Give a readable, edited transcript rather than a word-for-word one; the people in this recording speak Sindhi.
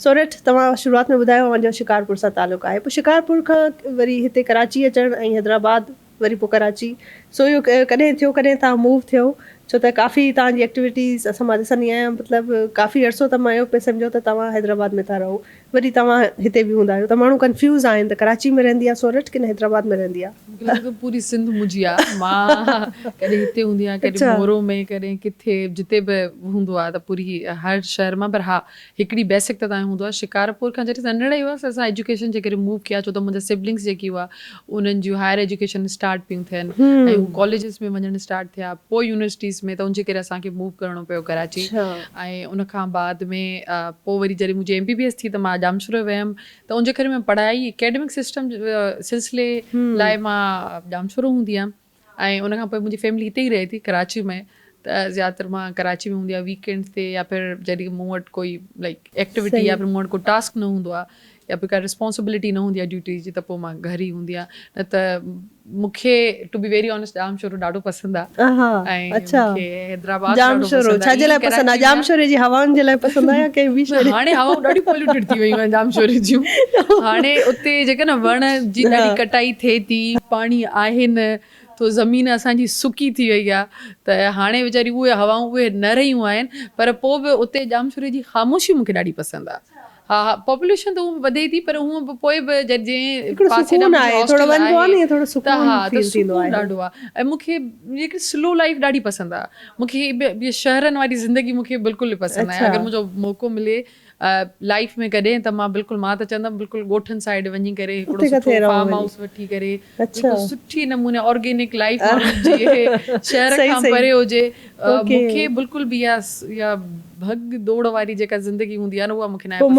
سورٺ توهان شروعات ۾ ٻڌايو اوهان جو شڪارپور سان تعلق آهي پوء شڪارپور کان وري هتي ڪراچي اچڻ ۽ حيدرآباد وري پوء ڪراچي سو اهو ڪڏهن ٿيو ڪڏهن توهان موو ٿيو ڇو ته ڪافي توهان جي ايڪٽيوٽيز اسان مان ڏسندي آهيان مطلب ڪافي عرصو ته مان اهو پئي سمجهيو ته توهان حيدرآباد ۾ ٿا رهو وري توهان هتي به هوندا آهيو ته ماڻهو ڪنفيوز آهن ته ڪراچي ۾ رهندي آهي سورٺ ڪي نه حيدرآباد ۾ رهندي آهي. مون کي لڳي ٿو پوري سنڌ منهنجي آهي مان ڪڏهن هتي هوندي آهيان ڪڏهن مورو ۾ ڪڏهن ڪٿي جتي به هوندو آهي ته پوري هر شهر مان پر ها هڪڙي بيسڪ ته تان هوندو آهي شڪارپور کان جڏهن ننڍڙا ئي هئاسين اسان ايجوڪيشن جي ڪري موو ڪيا ڇو ته منهنجا سبلنگس جيڪي هئا انهن جون هائر ايجوڪيشن اسٽارٽ پيون ٿين ۽ هو ڪاليجز ۾ وڃڻ اسٽارٽ ٿيا پوء يونيورسٽيز ۾ ته ان جي ڪري اسان کي موو ڪرڻو پيو ڪراچي ۽ ان کان بعد ۾ پوء وري جڏهن منهنجي ايم بي بي ايس ٿي ته مان ڄامشوري ويم ته ان جي ڪري مان پڙهائي اڪيڊمڪ سسٽم سلسلي لاء مان ڄامشورو هوندي هيم ۽ ان کان پوء منهنجي فيملي هتي ئي رهي ٿي ڪراچي ۾ ته زياده تر مان ڪراچي ۾ هوندي آهيان ويڪ اينڊ تي يا پھر جڏهن مون وٽ ڪوئي لائڪ ايڪٽيوٽي يا پھر مون وٽ ڪو ٽاسڪ نه هوندو آهي يا پھر ڪا رسپانسبلٽي نه هوندي آهي ڊيوٽي جي ته پوء مان گهر ئي هوندي آهيان نه ته مون کي to be very honest Jamshoro ڏاڍو پسند آهي ۽ مون کي حيدرآباد ڏاڍو پسند آهي ڇا جي لاء پسند آهي ڄامشوري جي هوائن جي لاء پسند آهي يا ڪنهن ٻي شيء هاڻي هوائون ڏاڍيون پوليوٽيڊ ٿي ويون آهن ڄامشوري جون هاڻي اتي جيڪا نه وڻ جي ڏاڍي ڪٽائي ٿئي ٿي پاڻي آهي نه ٿو زمين اسان جي سڪي ٿي وئي آهي ته هاڻي ويچاري اهي هوائون اهي نه رهيون آهن پر پوء به اتي ڄامشوري جي خاموشي مون کي ڏاڍي پسند آهي ها ها پاپوليشن ته هونء وڌي ٿي پر هونء به پوء به جڏهن هڪڙو پاسي سڪون ڏانهن آهي منهنجو ٿورو هاسٽل وڃبو آهي آهي نه ٿورو ته سڪون ها ته فيل ٿيندو سڪون آهي. ڏاڍو آهي ۽ مون کي هڪڙي سلو لائيف ڏاڍي پسند آهي مون کي هي شهرن واري زندگي مون کي بلڪل به پسند ناهي اڇا اگر منهنجو موقعو ملي لائيف ۾ ڪڏهن ته مان بلڪل مان ته چوندم بلڪل ڳوٺن سائيڊ وڃي ڪري هڪڙو اتي سٺو ڪٿي رهو فارم وڃي هائوس وٺي ڪري اڇا بلڪل سٺي نموني آرگينڪ لائيف ماڻهو جيئي شهر صحيح کان صحيح پري هجي اوڪي مون کي بلڪل به اها اها ڀڳ ڊوڙ واري جيڪا زندگي هوندي آهي نه اها مون کي ناهي پوء پسند.